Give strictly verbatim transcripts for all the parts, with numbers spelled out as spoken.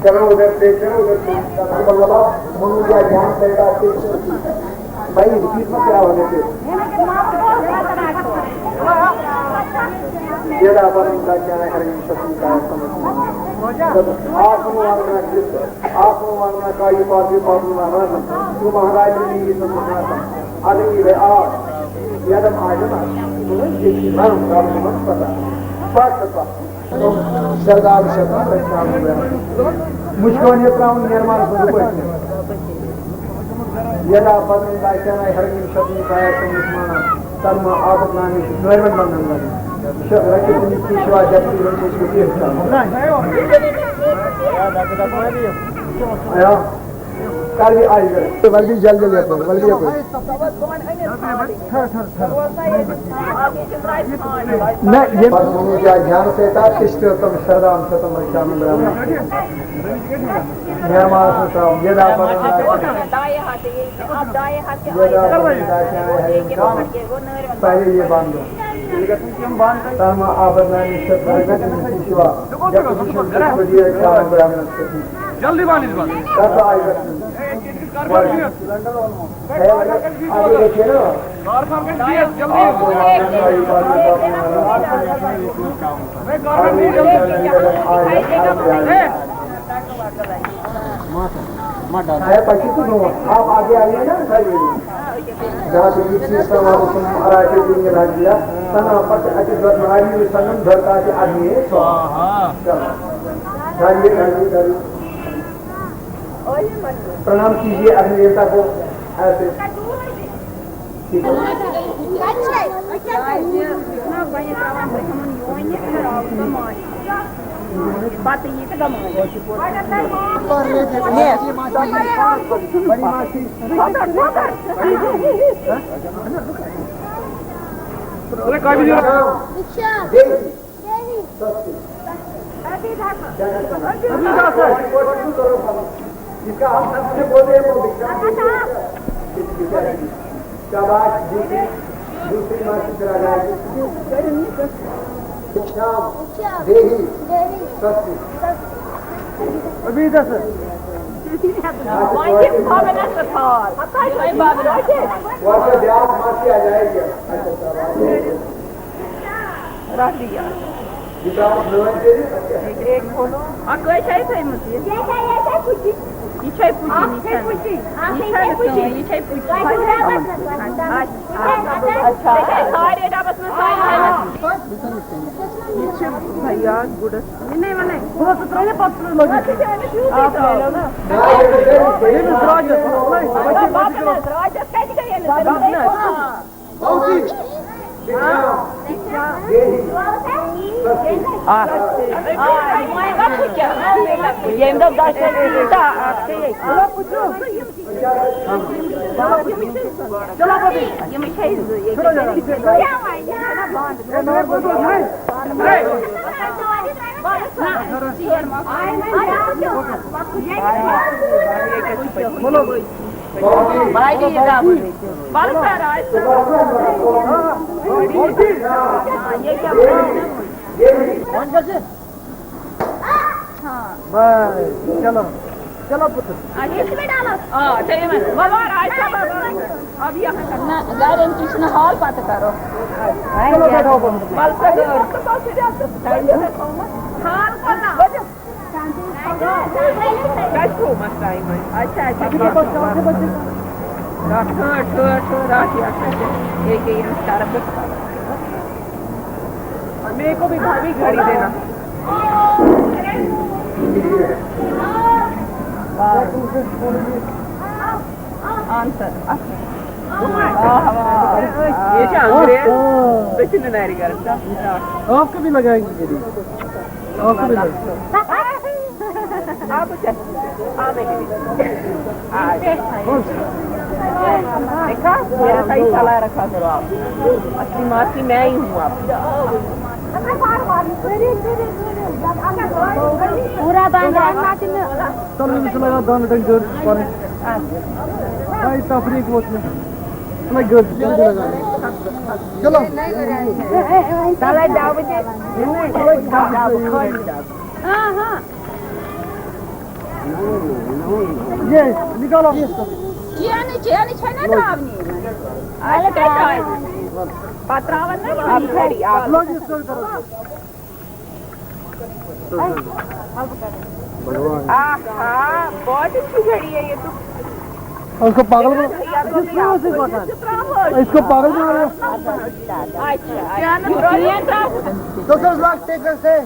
चलो उधर से, चलो उधर से। मनु क्या ध्यान से बात से। भाई, इस चीज में क्या होने से? ये ना अपन का क्या है, हर शक्ति का समझ। आप लोग आत्मवान का ये पात्र, पात्र महाराज, तो महाराज ने ये सब कहा था। आदमी है आप, यादव आदम, तो ये राम, राम, राम, पता। पाठ का। सरदार शतम रक्षा हुआ। मुझको ये प्राण निर्माण को कोई। यदा पद्म दाख्यान हरणी शतम काया संस्मरण। तन्म आपत नामी नोरवन बंधन लगे। श-, रक्षित नित्य शिवा जब की रंग को सुखी होता। आया। कर भी आई गए। तो बल्कि जल्द जल्द अपन, बल्कि अपन। मैं ये पर मुझे ध्यान से था, कृष्ण तम शरदाम शतम रक्षा मंगलम। निर्माण से था, ये ना पर दाएं हाथ, ये आप दाएं हाथ के ये ना पर दाएं हाथ के, वो नर पहले ये बांध दो। तम आभरणानि च भरगत शिवा। जब कुछ कुछ दिया चार ग्राम नक्षत्र। जल्दी बांध इस बार। कब आएगा? एक एक कर दिया। आगे देखिए ना। कार साहब के दिए, जल्दी। अरे कार साहब दिए, जल्दी। ए, है पच्चीस को दो। आप आगे आइए ना, उठाइए। जहाँ से जिस चीज का वहाँ उसको हरा के दिन में डाल दिया, तन आपत अति द्वत महारी में संगम धरता के आदमी है। स्वाहा। चलो। डालिए, डालिए, डालिए। प्रणाम कीजिए अग्नि देवता को ऐसे। پتہٕ یہِ تہٕ گمٲے۔ इसका हम सब से बोलते हैं, वो विक्रम शाबाश, दूसरी, दूसरी माँ की तरह गाय। श्याम, देही, सत्य। अभी दस। वर्ष ब्याज माँ की आ जाएगी। अच्छा, शाबाश। رَٹھ یہِ۔ یہِ ترٛاوَکھ نٲلۍ تیٚلہِ، اَتھ کیٛاہ؟ یہِ کرٛیک کھولو۔ اَکھ کٔہۍ چھےٚ تھٲیمٕژ یہِ؟ یہِ چھےٚ، یہِ چھےٚ پُچی۔ یہِ چھےٚ پُچی، یہِ چھےٚ نہٕ سٲنۍ، یہِ چھےٚ پُچی۔ اچھا۔ اچھا۔ یہِ چھےٚ سارے ڈَبَس منٛز سارے تھٲیمٕژ۔ یہِ چھِ بھیا گُڈَس۔ یہِ نَے وَنَے۔ بہٕ ٲسٕس ترٛٲوِتھ پَتہٕ ژٕ لٲگِتھ۔ آ، ترٛٲوِو نا۔ ییٚمِس درٛاجَس، نَے، بَچہِ، بَچہِ، بَچہِ۔ درٛاجَس کَتہِ گٔیے نہٕ؟ بَب نہ۔ ییٚمہِ دۄہ دَچھ ٲس تیٖژاہ، اَتھ چھِ ییٚتہِ۔ یِمَے چھِ أسۍ زٕ ییٚتہِ۔ باقی یہِ ڈَبہٕ۔ بَلہٕ سَر آسہِ۔ ہاں، ییٚکیٛاہ وَنان۔ بَس، چلو۔ چلو، پُتُر۔ آ، ژےٚ یِمَن وَلہٕ وارٕ آسہِ سا بَبَر۔ اب یہِ ہَن۔ نہ، گَرٮ۪ن تہِ چھُنہٕ حال پَتہٕ کَرو۔ چلو، بیٹھو، بَبَر۔ وَلہٕ سا گٲر۔ حال کوٗتاہ؟ کَتہِ تھوٚومَس ٹایِم وۄنۍ؟ اچھا، اچھا، ٹھیٖک۔ ٹھٔہر، ٹھٔہر، ٹھٔہر، راتھ یہِ اَتھ پٮ۪ٹھ یہِ۔ ییٚکیٛاہ یِم طرفہٕ۔ میرے کو بھی بھابھی گھڑی دینا۔ آنسر، اچھا۔ آ، آ، آ۔ یہِ چھِ انگریز۔ دٔچھِنۍ نارِ گرس۔ آپ کو بھی لگائیں گے گھڑی۔ آپ کو بھی لگائیں۔ آپ کو کیا؟ آ، میں بھی۔ آ، دیکھا؟ میرا صحیح چلا رکھا کرو آپ۔ اصلی ماسی میں ہی ہوں آپ۔ پورا بند ہے۔ تَلہٕ أمِس چھُ لگان دَنٛد کَنہِ گٔر پَنٕنۍ۔ بھائی تفریٖق ووت مےٚ۔ چھُ لگان گٔر، جلدی لگان۔ چلو۔ تَلے ڈَبہٕ دِ۔ ڈَبہٕ، خٲلی ڈَبہٕ۔ ہاں، ہاں۔ یہ نکالو۔ چینہٕ، چینہٕ چھےٚ نا ترٛاونہِ یِمَن؟ اَدٕ کیٛاہ ترٛاوِ؟ پَتہٕ ترٛاوَن نا یِم اَتھ گھڑی اَکھ۔ لوگ اس کو کرو۔ آہا، بہت اچھی گھڑی ہے یہ تو۔ اس کو پاگل بنا، اس کو پاگل بنا۔ اچھا، اچھا۔ دس لاکھ ٹیک رکھتے ہیں۔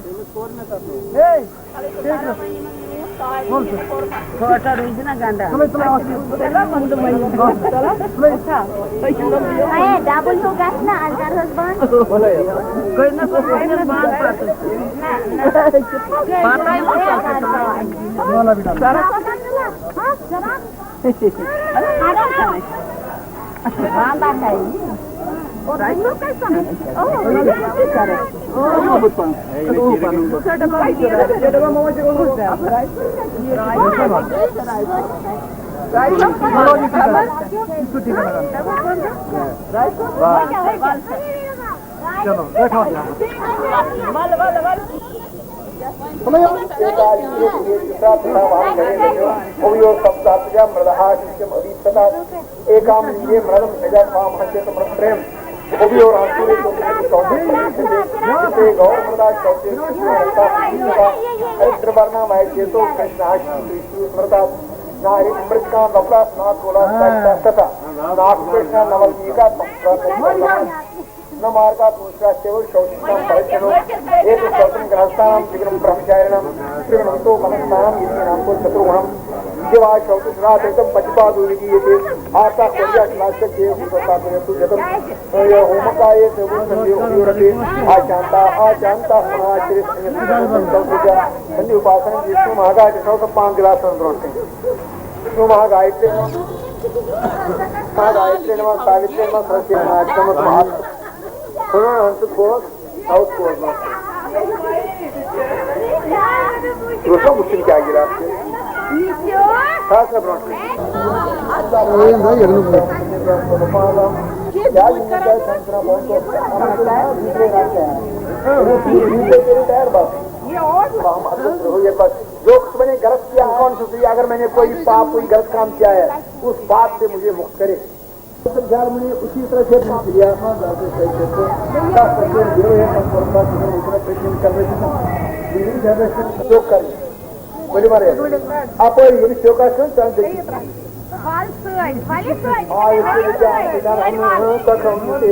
اے، ٹیک رکھ۔ اے، ڈبل ہیوٗ گژھِ نہ، اَتھ کَر حظ بنٛد۔ پَتَے وٕچھ۔ ہاں، جناب۔ بنٛد آسان۔ چلو، بیٹھو۔ एकालिंगे मृदहा शिष्यम अभीप्सता। एकालिंगे मृदम सजा स्वाम हस्ते तुम प्रेम। उभयोरहंतुरे तुम कौंते गौर मृदा शौचे हरिद्रवर्णा वैद्यतो कृष्णा स्मृता। नारी मृतकान वपला नाकोला तथा नागकृष्णा नवल मीका संस्कृत न मार्गात् दूसरा केवल शौचिकां परिचरो। एक शौचम गृहस्थानां त्रिगुणं ब्रह्मचारिणां त्रिगुणंतो मनस्तानां यदीनां को चतुर्गुणं। जीवा शौचराधेकं पतिपादो विधीयते। आस्ता कोरिया शिलास्य के हुसतापयतु जगम। यो होमकाये सेवो संजय उयोरते। आशांता आशांता महाचरित संयुक्त संयुक्त संयुक्त संयुक्त उपासना विष्णु महागाज शौच पांच गिलास संद्रोते। विष्णु महागायत्री नमः। महागायत्री नमः, सावित्री नमः, सरस्वती नमः, अक्षम नमः। सुनो ना, हम तो को, और को ना। तो सब उसी क्या गिरा आपके? खास ना ब्रांड। ये ना, ये ना। क्या ये क्या संस्कृत बोल को? दूसरे राज्य है। दूसरे तेरे पैर बस। ये और हम अद्भुत हो, ये बस। जो मैंने गलत किया, कौन सा, अगर मैंने कोई पाप, कोई गलत काम किया है, उस पाप से मुझे मुक्त करे। संसार में उसी तरह से पाप किया, दस परसेंट जो है, दस परसेंट जो है, दस परसेंट कर रहे थे। जो कर, बोले मारे, आप ये भी क्यों का सुन, चांद देखिए। ول سۭتۍ، ولہِ سۭتۍ، آ، اس کے لیے کیا ہے؟ ولہِ سۭتۍ، ولہِ سۭتۍ۔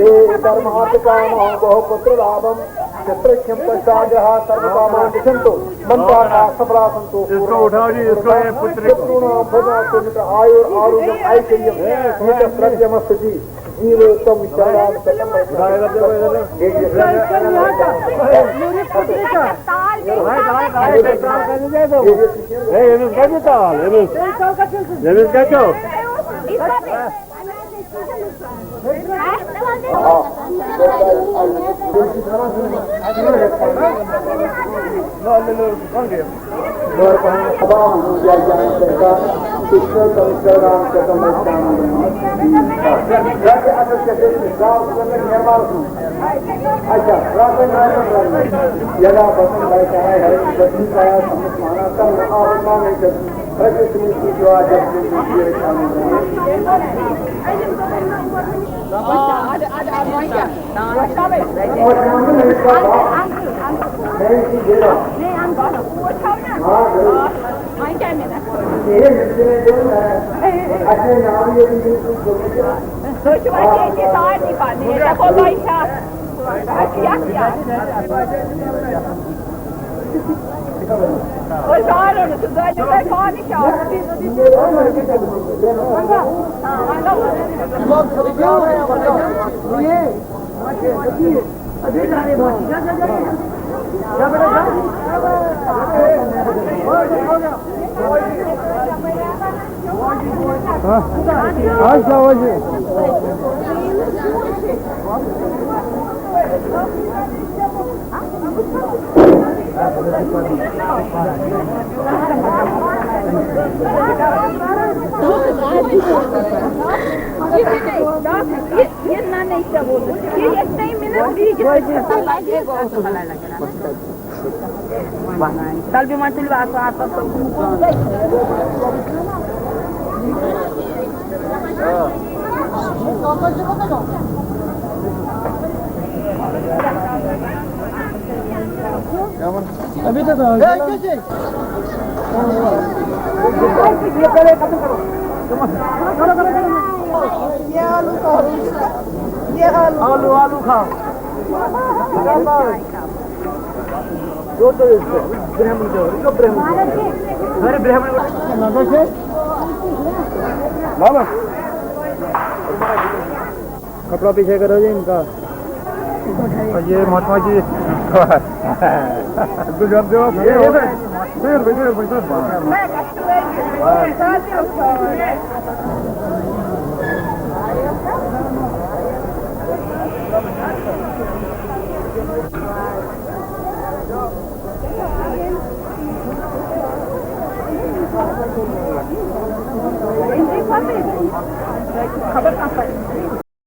اس کو اٹھاؤ جی، اس کو یہ پتر۔ آیور آروگیم ایشوریم۔ یہ تو سرجم ستی۔ جیو تم شرم۔ ہے، أمِس کَتہِ چھُ تال؟ أمِس، أمِس کَتہِ چھُ؟ اچھا، یدا بسن بھائی کہا ہے، بسن کا سمجھ مانا تم آپ مان نہیں کرتے۔ یہِ، یہِ نَنٕے ژےٚ ووٚنُتھ۔ یہِ یَتھ ترٛیٚیہِ مِنَٹ بیٚیہِ کیٛاہ چھِ گژھان؟ تَلبہِ وۄنۍ تُلِو اَتھ، اَتھ، اَتھ۔ ابھی تک یہ آلو کھاؤ، یہ آلو، آلو، آلو کھاؤ۔ کپڑا پیچھے کرو جی ان کا۔ یہ مہاتما جی۔